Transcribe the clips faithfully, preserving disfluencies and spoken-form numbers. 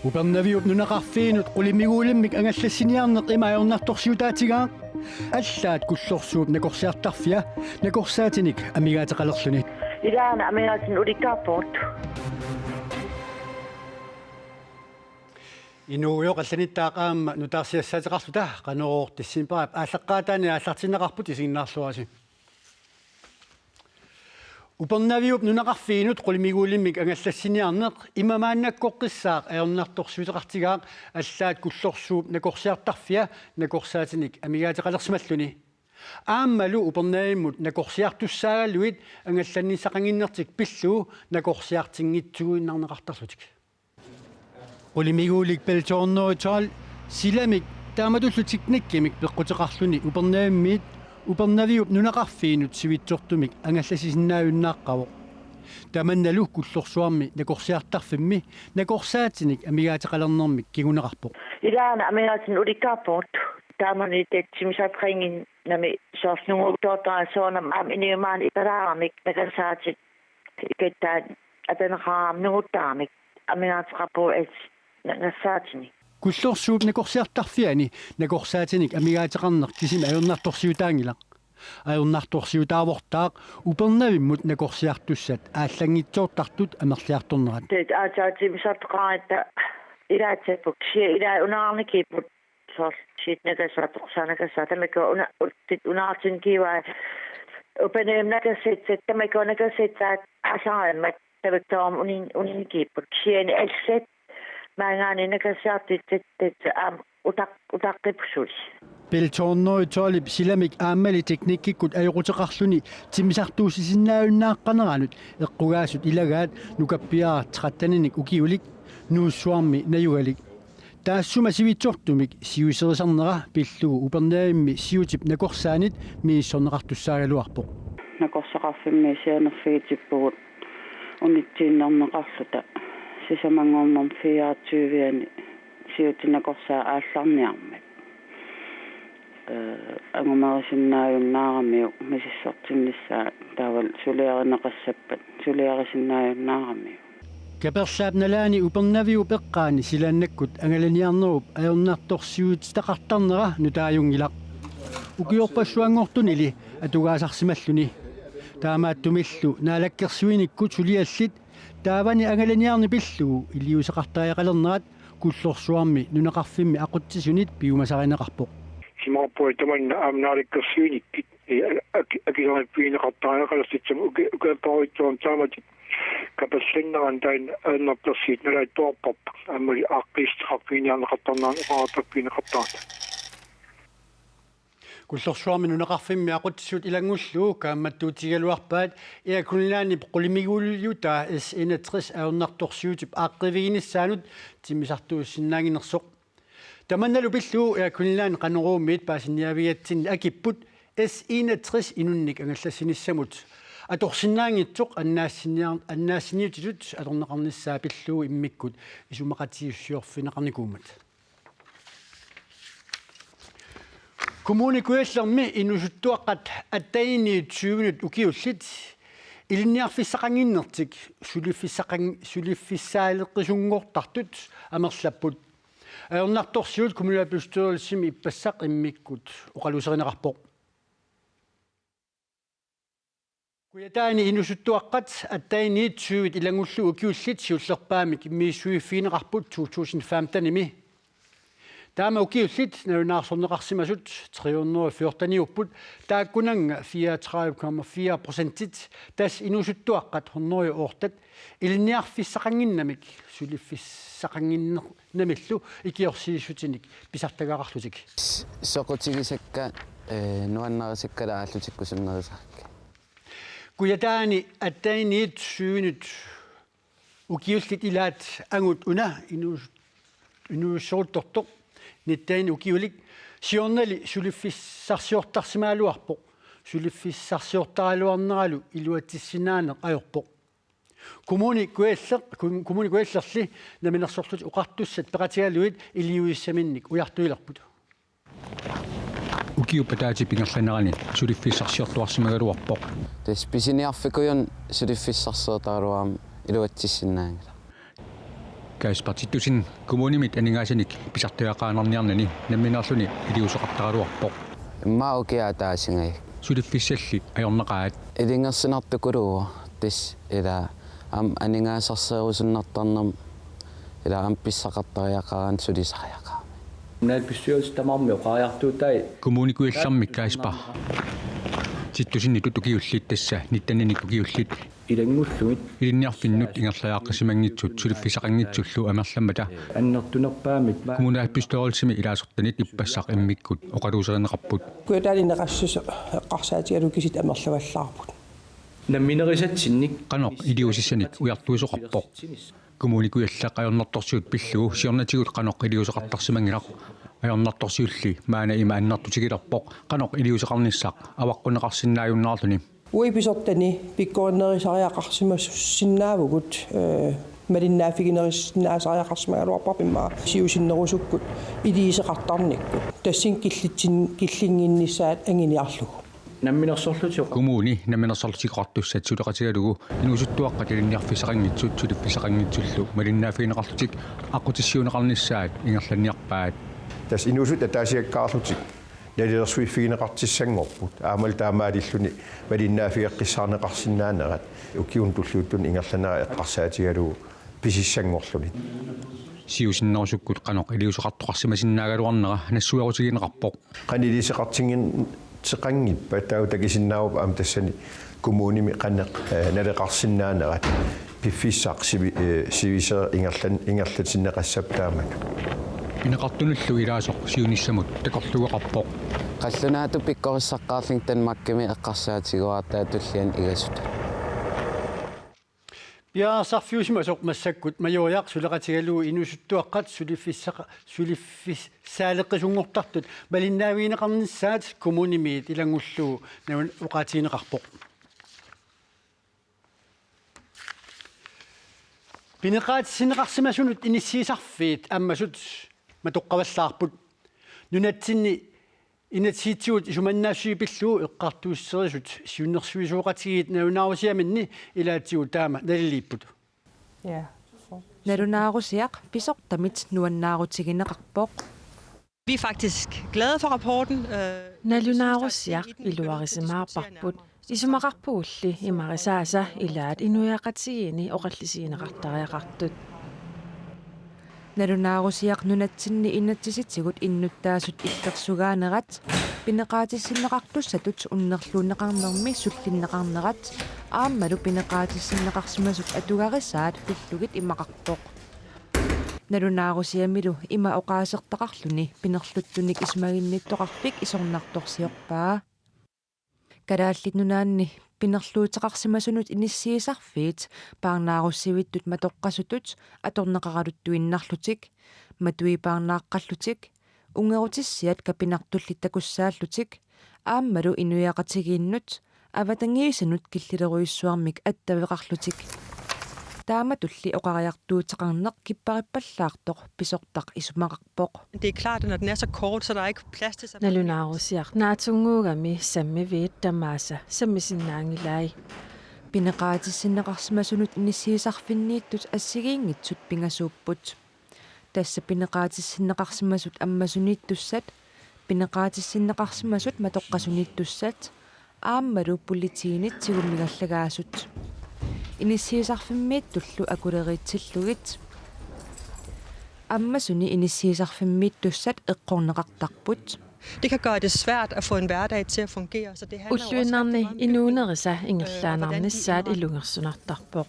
Upernaviup nunaqarfiinut qulimiguulimmik angallassiniarneq ima ajornartorsiutaatigaaq, allaat Kullorsuup nakorsiartarfia nakorsaatinik amigaateqalerluni. Ilaana amigaatinik ulikkaarpugut. Inuugujoq allanittaaq aamma nutaarsiassaateqarluta Qanorooq decembarip aallaqqaataani aallartinneqarput, isiginnaarluarisi. Upernaviup nunaqarfiinut qulimiguulimmik angallassiniarneq ima maannakkoqqissaaq ajornartorsiuteqartigaaq, allaat Kullorsuup nakorsiartarfia nakorsaatinik amigaateqalersimalluni. Aammalu Upernavimmut nakorsiartussaagaluit angallannissaqannginnertik pillugu nakorsiartinngitsuuinnarneqartarlutik. Qulimiguulik Bell to hundrede og tolv silamik taamatullu teknikkimik peqquteqarluni Upernavimmiit Upernaviup nunaqarfiinut sivitsortumik angallassisinnaajunnaaqqavoq. Tamannalu Kullorsuarmi nakorsiartarfimmi nakorsaatinik amigaateqalernermik kinguneqarpoq. Ilaana amigaatinik ulikkaarpugut. Taamani timmisartoqannginnami soorlu nunguuttoortaraat soorunami aamma inuit maani ipalaaramik nakassaatit ikattaat ataneqaraat nunguuttaramik amigaateqarpugut nakorsaatinik. Kullorsuup nakorsiartarfiani nakorsaatinik amigaateqarneq kisimi ajornartorsiutaanngilaq. Ajornartorsiutaavortaaq Upernavimmut nakorsiartussat aallanngitsoortartut amerliartornerat. Taava aatsaat timmisartoqaratta ilaatsapput, kisianni ilaat unaarnikiipput, soorlu siit nakassaat, toqorsaat nakassaat, tamakku una-, utsit unaartinnikivaat, Upernavimmi nakassaatit, tamakku nakassaatit aallarammat tamakku tamarmik unin-, uninnikiipput. Kisianni allat maanngaanniit nakassiartussat aamma utaq-, utaqqipput suli. Bell to hundrede og tolv silamik aammali teknikkikkut ajoquteqarluni timmisartuussisinnaajunnaaqqaneranut eqqugaasut ilagaat nukappiaraq tretteninik ukiulik Nuussuarmi najugalik. Taassuma sivitsortumik siuserisarnera pillugu Upernavimmi siutip nakorsaanit misissorneqartussaagaluarpoq. Nakorsaqarfimmi sianerfigitippugut unitsiinnarneqarluta sisamanngornermi fireogtyve-ani siutip nakorsaa aallarniarmat. Ee, angumerisinnaajunnaaramiuk misissortinnissaa taavalu suliarineqassappat suliarisinnaajunnaaramiuk. Kaperlaap nalaani Upernaviup eqqaani silaannakkut angalaniarnerup ajornartorsiutitaqartarnera nutaajunngilaq. Ukiorpassuanngortunili atugaasarsimalluni. Taamaattumillu naalakkersuinikkut suliallit taavani angalaniarneq pillugu iliuuseqartariaqalernerat Kullorsuarmi nunaqarfimmi aqutsisunit piumasarineqarpoq. Isumaqarpunga tamanna aamma naalakkersuinikkut, ee, aki-, akileraarfigineqartariaqalersitsimu uki-, ukiorpassuarni taamatut kaperlannerani taanna ajornartorsiut nalaattuarparput. Aammali aaqqiissuteqarfiginiarneqartarnerani oqariartorfigineqartarami. Kullorsuarmi nunaqarfimmi aqutsisut ilanngullugu kaammattuutigigaluarpaat Air Greenlandip qulimiguuliutaa S enogtres ajornartorsiutip aaqqiiviginissaanut timmisartuussisinnaannginnersoq. Tamannalu pillugu Air Greenland Qanoruumiit paasiniaavigatsinni akipput S enogtres inunnik angallassinissamut atorsinnaanngitsoq annaassiniar-, annaassiniutitut atorneqarnissaa pillugu immikkut isumaqatigiissusiorfigineqarnikuummat. Kommune Kujallermi inuusuttuaqqat atteniit tyvenit ukiullit ilinniarfissaqannginnertik suliffissaqan-, suliffissaaleqisunngortartut amerlapput. Ajornartorsiut kommunalbestyrelsimi ippassaq immikkut oqaluuserineqarpoq. Kujataani inuusuttuaqqat atteniit tyvit ilanngullugu ukiullit siullerpaamik misissuiffigineqarput to tusind femtenimi. Taama ukiullit nalunaarsorneqarsimasut tre hundrede og fjorteniupput, taakkunannga fireogtredive komma fire procentit tassa inuusuttuaqqat hundrede og otte ilinniarfissaqannginnamik suliffissaqannginner-, namillu ikiorsiissutinik pisartagaqarlutik. Soqutigisakka, ee, nuannarisakka aallutikkusunnerisarakkit. Kujataani atteniit tyvenit ukiullit ilaat angut una inuus-, inuussoruttortoq nitten ukiulik siornali suliffissarsiortarsimagaluarpoq, suliffissarsiortaraluarneralu iluatsissinnaaneq ajorpoq. Kommune Kujalleq, Kom-, Kommune Kujallerli Namminersorlutik Oqartussat peqatigalugit iliuusissaminnik ujartuilerput. Ukiup ataatsip ingerlanerani suliffissarsiortuarsimagaluarpoq. Tassa pisiniarfikujunnik suliffissarsiortaraluarama iluatsissinnaanngilaq. Kasper Titussen kommunimit aningaasanik pisartagaqaannarniarnani nammineerluni iliuuseqartaraluarpoq. Immaqa ukiaq ataasinngajak. Suliffissalli ajornaqaat. Ilungersunartukuluuvoq tassa, ila aamma aningaasarseerusunnartarnermut ila aamma pissaqartariaqaraanni sulisariaqarami. Kommunalbestyrelsip tamarmi oqariartuutai. Kommune Kujallermi Kasper Tittussenitut ukiullit, tassa nittenninik ukiullit, ilanngullugit ilinniarfinnut ingerlariaqqisimanngitsut suliffissaqanngitsullu amerlammata annertunerpaamik kommunalbestyrelsimi ilaasortanit ippassaq immikkut oqaluuserineqarput. Kujataani ineqassuseq eqqarsaatigalugu kisiat amerlavallaarput. Namminerisatsinnik qanoq iliuusissanik ujartuisoqarpoq. Kommune Kujalleq ajornartorsiut pillugu siornatigut qanoq iliuuseqartarsimanngilaq. Ajornartorsiulli maanna ima annertutigilerpoq qanoq iliuuseqarnissaq avaqqunneqarsinnaajunnaarluni. Uagut pisortani pikkorinnerusariaqarsimasussinnaavugut, ee, malinnaaffiginerusinnaasariaqarsimagaluarparput immaqa siusinnerusukkut iliuuseqartarnikkut. Tassani killitsin-, killinnginnissaat anguniarlugu. Namminersorlutik. Kommuni Namminersorlutik Oqartussat suleqatigalugu inuusuttuaqqat ilinniarfissaqanngitsut suliffissaqanngitsullu malinnaaffigineqarlutik aqqutissiuunneqarnissaat ingerlanniarpaat. Tassa inuusuttut ataasiakkaarlutik nalilersuiffigineqartussanngorput. Aammalu taamaalilluni malinnaaffigeqqissaarneqarsinnaanerat ukiuni tulliuttuni ingerlanerat eqqarsaatigalugu pisissanngorluni. Siusinnerusukkut qanoq iliuuseqartoqarsimasinnaagaluarnera nassuerutigineqarpoq. Qanoq iliuuseqartinnginneqanngippat taava takusinnaavarput aamma tassani kommunimi qanoq, ee, naleqarsinnaanerat piffissaq sivi-, ee, sivisooq ingerlan-, ingerlatinneqassasoq taamatut. Pineqartunullu ilaasoq siunissamut takorluugaqarpoq. Qallunaatut pikkorissaqqaarluni Danmarkimi eqqarsaatigoortaa tulliani igasutut. Piareersarfiusimasoq massakkut Majoriaq suleqatigalugu inuusuttuaqqat suliffissaqa-, suliffissaaleqisunngortartut malinnaavigineqarnissaat kommunimiit ilanngullugu naun-, oqaatigineqarpoq. Pineqaatissinneqarsimasunut inissiisarfiit ammasut matoqqavallaarput. Nunatsinni inatsisitigut isumannaassuseq pillugu eqqartuusserisut siunnersuisoqatigiit nalunaarusiaminni ilaatigut taama naliliipput. Ja. Nalunaarusiaq pisortamit nuannaarutigineqarpoq. Vi er faktisk glade for rapporten. Øh, nalunaarusiaq iluarisimaarparput. Isumaqarpugulli imarisaasa ilaat inuiaqatigiinni oqallisigineqartariaqartut. Nalunaarusiaq nunatsinni inatsisitigut innuttaasut illersugaanerat, pineqaatissinneqartussatut unnerluunneqarnermi sullinneqarnerat aammalu pineqaatissinneqarsimasut atugarisaat pillugit imaqarpoq. Nalunaarusiamilu ima oqaasertaqarluni pinerluttunik isumaginnittoqarfik isornartorsiorpaa. Kalaallit Nunaanni pinerluuteqarsimasunut inissiisarfiit paarnaarussivittut matoqqasutut atorneqaraluttuinnarlutik, matuipaarnaaqqallutik, unngerutissiat kapinartullit takussaallutik, aammalu inuiaqatigiinnut avatangiisinut killilerujussuarmik attaveqarlutik. Taamatulli oqariartuuteqarneq kipparippallaartoq pisortaq isumaqarpoq. Det er klart, at når den er så kort, så er der ikke plads til så mange. Nalunaarusiaq naatsunnguugami sammiviit tamaasa sammisinnaanngilai. Pineqaatissinneqarsimasunut inissiisarfinniittut assigiinngitsut pingasuupput. Tassa pineqaatissinneqarsimasut ammasuniittussat, pineqaatissinneqarsimasut matoqqasuniittussat, aammalu politiinit tigummigallagaasut. Inissiisarfimmiittullu akuleriitsillugit. Ammasuni inissiisarfimmiittussat eqqorneqartarput. Det kan gøre det svært at få en hverdag til at fungere, så det handler jo også rigtig meget om bygningen. Ulluinnarni inuunerisa ingerlaannarnissaat ilungersunartarpoq.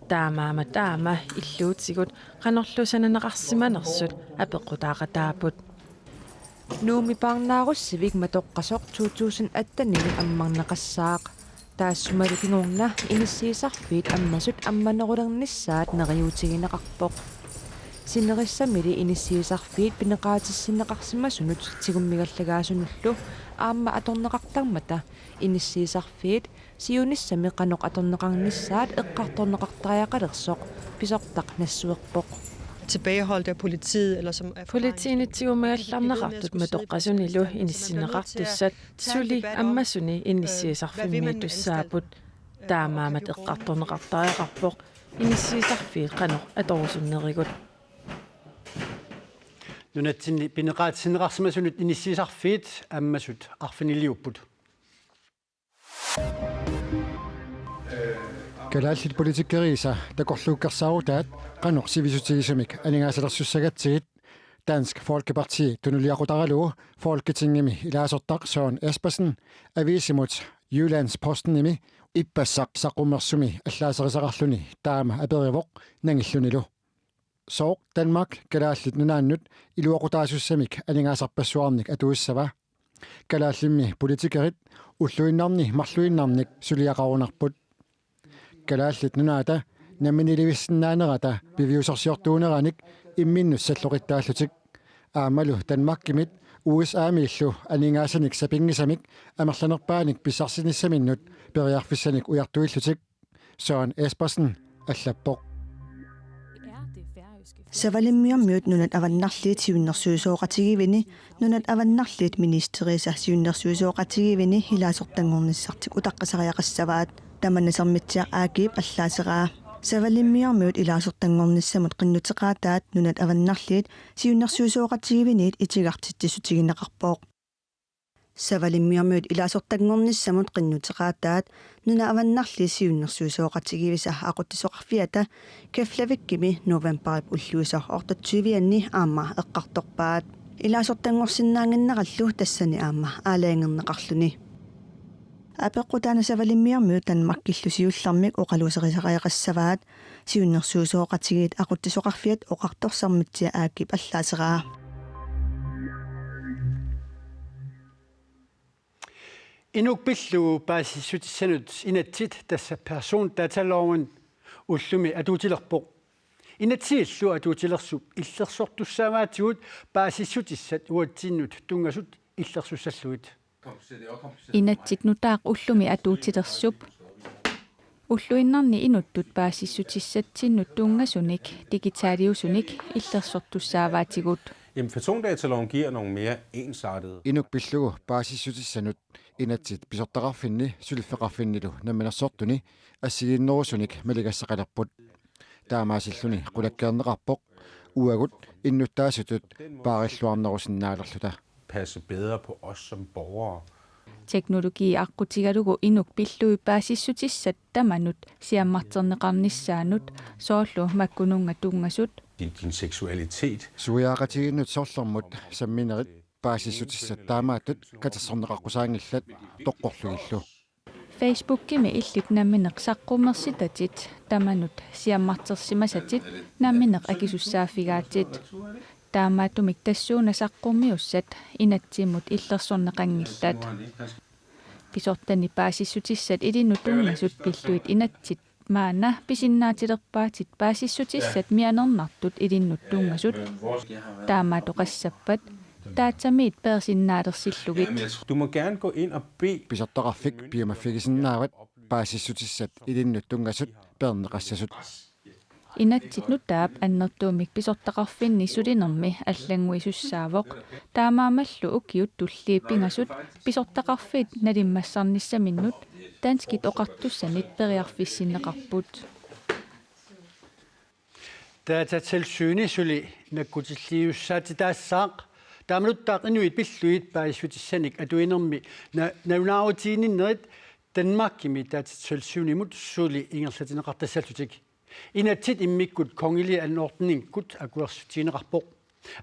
Taamaammat aamma illuutigut qanorlu sananeqarsimanersut apeqqutaaqataapput. Nuummi paarnaarussivik matoqqasoq to tusind attenimi ammarneqassaaq. Taassumalu kingorna inissiisarfiit ammasut ammanerulernissaat neriuutigineqarpoq. Sinerissamili inissiisarfiit pineqaatissinneqarsimasunut tigummigallagaasunullu aamma atorneqartarmata inissiisarfiit siunissami qanoq atorneqarnissaat eqqartorneqartariaqalersoq pisortaq nassuerpoq. Tilbageholdt af politiet, eller som er politiinit tigummigallannaqartut matoqqasunilu inissinneqartussat suli ammasuni inissiisarfimmiittussaapput. Taamaammat eqqartorneqartariaqarpoq inissiisarfiit qanoq atorusunnerigut. Nunatsinni pineqaatissinneqarsimasunut inissiisarfiit ammasut arfiniliupput. Kalaallit politikeriisa takorluukkersaarutaat qanoq sivisutigisumik aningaasalersussagatsigit. Dansk Folkeparti tunuliaqutaralugu Folketingimi ilaasortaq Søren Espersen aviisimut Jyllands-Postenimi ippassaq saqqummersumi allaaserisaqarluni taama aperivoq nangillunilu. Sooq Danmark Kalaallit Nunaannut iluaqutaasussamik aningaasarpassuarnik atuissava? Kalaallimmi politikerit ulluinnarni marluinnarnik suliaqarunarput. Kalaallit Nunaata namminiilivissinnaanerata piviusorsiortuuneranik imminnut salloqittaallutik. Aammalu Danmarkimit U S A-miillu aningaasanik sapinngisamik amerlanerpaanik pissarsisinnaassaminnut periarfissanik ujartuillutik. Søren Espersen allappoq. Savalimmiormiut Nunat Avannarliit siunnersuisoqatigiivini, Nunat Avannarliit ministeriisa siunnersuisoqatigiivini ilaasortanngornissartik utaqqisariaqassavaat. Tamanna Sermitsiaq A G-p allaaseraa. Savalimmiormiut ilaasortanngornissamut qinnuteqaataat Nunat Avannarliit siunnersuisoqatigiiviniit itigartitsissutigineqarpoq. Savalimmiormiut ilaasortanngornissamut qinnuteqaataat Nunat Avannarliit siunnersuisoqatigiivisa aqutsisoqarfiata Keflavikimi novembarip ulluisa otteogtyve-anni aamma eqqartorpaat. Ilaasortanngorsinnaannginnerallu tassani aamma aalajangerneqarluni. Apeqqutaana Savalimmiormiut Danmarkillu siullermik oqaluuserisariaqassavaat, siunnersuisoqatigiit aqutsisoqarfiat oqartoq Sermitsiaq A G-p allaaseraa. Inuk pillugu paasissutissanut inatsit, tassa persondataloven, ullumi atuutilerpoq. Inatsisillu atuutilersup illersortussaavaatigut paasissutissat uatsinnut tunngasut illersussallugit. Inatsit nutaaq ullumi atuutilersup ulluinnarni inuttut paasissutissatsinnut tunngasunik digitaliusunik illersortussaavaatigut. Jamen, persondataloven giver nogle mere ensartede. Inuk pillugu paasissutissanut inatsit pisortaqarfinni suliffeqarfinnilu namminersortuni assigiinnerusunik maligassaqalerput. Taamaasilluni qulakkeerneqarpoq uagut innuttaasutut paarilluarnerusinnaalerluta. Passe bedre på os som borgere. Teknologi aqqutigalugu inuk pillugit paasissutissat tamanut siammarterneqarnissaannut, soorlu makkununnga tunngasut. Din, din seksualitet. Suiaaqatigiinnut sorlermut samminerit paasissutissat taamaattut katersorneqaqqusaanngillat toqqorlugillu. Facebookimi illit nammineq saqqummersitatit tamanut siammartersimasatit nammineq akisussaaffigaatit. Taamaattumik tassuuna saqqummiussat inatsimmut illersorneqanngillat. Pisortani paasissutissat ilinnut tunngasut pillugit inatsit maanna pisinnaatilerpaatit paasissutissat mianernartut ilinnut tunngasut. Taamaattoqassappat datamiit peersinnaalersillugit. Du må gerne gå ind og bede. Pisortaqarfik piumaffigisinnaavat paasissutissat ilinnut tunngasut peerneqassasut. Inatsit nutaap annertuumik pisortaqarfinni sulinermi allannguisussaavoq. Taamaammallu ukiut tulliit pingasut pisortaqarfiit nalimmassarnissaminnut danskit oqartussanit periarfissinneqarput. Datatilsyni suli nakkutilliisussaatitaassaaq. Taamanuttaaq inuit pillugit paasissutissanik atuinermi na-, nalunaarutiginninnerit Danmarkimi Datatilsynimut suli ingerlatinneqartassallutik. Inatsit immikkut kongelig anordning-ikkut akuersissutigineqarpoq.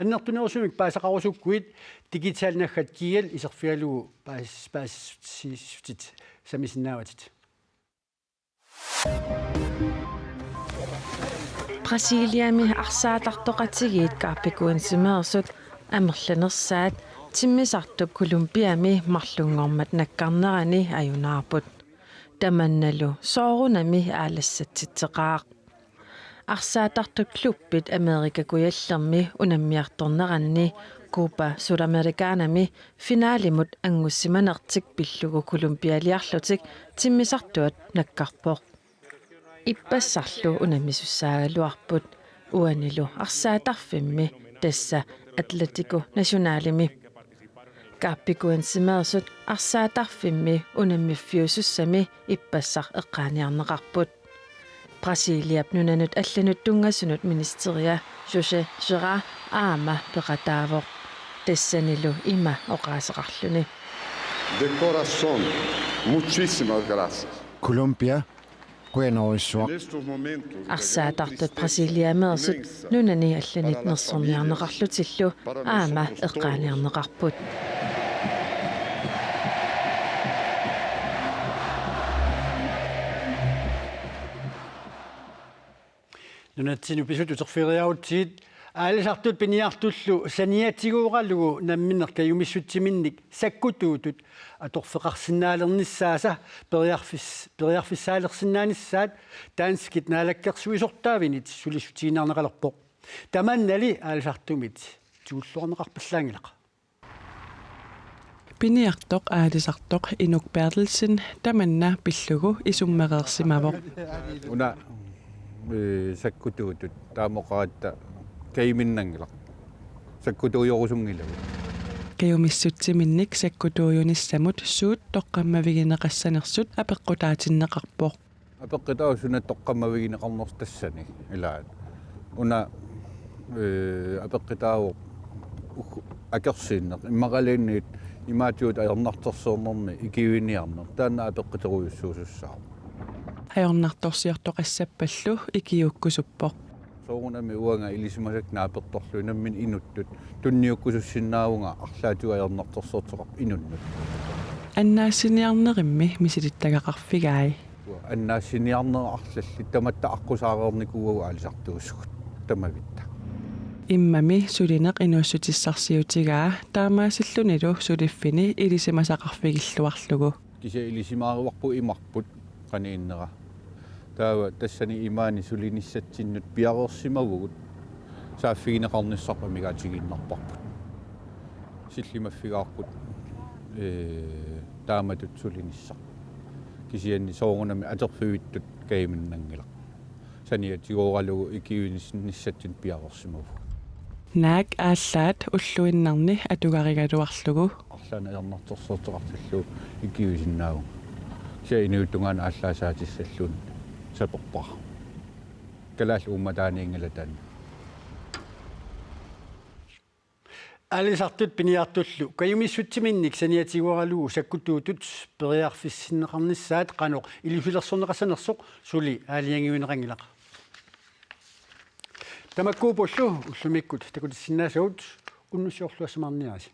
Annertunerusumik paasisaqarusukkuit digital naggat G L iserfigalugu paas-, paasissutit sammisinnaavatit. Brasiliami arsaatartoqatigiit Chapecoense-meersut amerlanersaat timmisartup Colombiami marlunngormat nakkarnerani ajunaarput. Tamannalu soorunami aalassatsitseqaaq. Arsaatartut klubbit Amerika Kujallermi unammiartorneranni Copa Sudamericanami finalimut angusimanertik pillugu Colombialiarlutik timmisartuat nakkarpoq. Ippassarlu unammisussaagaluarput, uanilu arsaatarfimmi, tassa Atlético Nacionalimi. Chapecoense-meersut arsaatarfimmi unammiffiusussami ippassaq eqqaaniarneqarput. Brasiliap nunanut allanut tunngasunut ministeria José Serra aamma peqataavoq. Tassanilu ima oqaaseqarluni: De corazón, muchísimas gracias. Colombia, qujanarsuaq. Arsaatartut Brasiliameersut nunani allanit nersorniarneqarlutillu aamma eqqaaniarneqarput. Nunatsinnut pisut uterfigeriarutsigit. Aalisartut piniartullu saniatigooralugu namminneq kajumissutsiminnik sakkutuutut atorfeqarsinnaalernissaasa periarfis-, periarfissaalersinnaanissaat danskit naalakkersuisortaavinit sulissutigineqalerpoq. Tamannali aalisartumit tigulluarneqarpallaanngilaq. Piniartoq aalisartoq Inuk Berthelsen tamanna pillugu isummereersimavoq. Una, eh, sakkutuutut taama oqaratta kajiminnanngilaq. Sakkutuujorusunngilagut. Kajumissutsiminnik sakkutuujunissamut suut toqqammavigineqassanersut apeqqutaatinneqarpoq. Apeqqutaavoq suna toqqammavigineqarnersoq tassani ilaat. Una, eh, apeqqutaavoq uk-, akersiinneq. Immaqaluunniit imaatigut ajornartorsiornermi ikiuiniarneq. Taanna apeqquterujussuusussaavoq. Ajornartorsiortoqassappallu ikiuukkusuppoq. Soorunami uanga ilisimasakka naapertorlugit nammineq inuttut tunniukkusussinnaavunga arlaatigut ajornartorsiortoqarpoq inunnut. Annaassiniarnerimmi misilittagaqarfigai. Annaassiniarnerit arlallit tamatta aqqusaareernikuuagut aalisartuusugut tamavitta. Immami sulineq inuussutissarsiutigaa taamaasillunilu suliffini ilisimasaqarfigilluarlugu. Kisianni ilisimaaruarput imarput qaniinnera. Taava tassani imaani sulinissatsinnut piareersimavugut saaffigineqarnissarput amigaatigiinnarparput. Sillimaffigaarput, ee, taamatut sulinissaq. Kisianni soorunami atorfivittut kajiminnanngilaq. Saniatigooralugu ikiuinis-, nissatsinnut piareersimavugut. Naak aallaat ulluinnarni atugarigaluarlugu. Arlaannik ajornartorsiortoqartillugu ikiuisinnaavunga. Kisianni inuttut tungaanut aallaasaatissalluunniit saperpara. Kalaallit uummataaniinngilaq taanna. Aalisartut piniartullu kajumissutsiminnik saniatigooralugu sakkutuutut periarfissinneqarnissaat qanoq iliuusilersorneqassanersoq suli aalajangiuineqanngilaq. Tamakkuuppullu ullumikkut takutissinnaasagut, unnussiorluassamaarniarisi.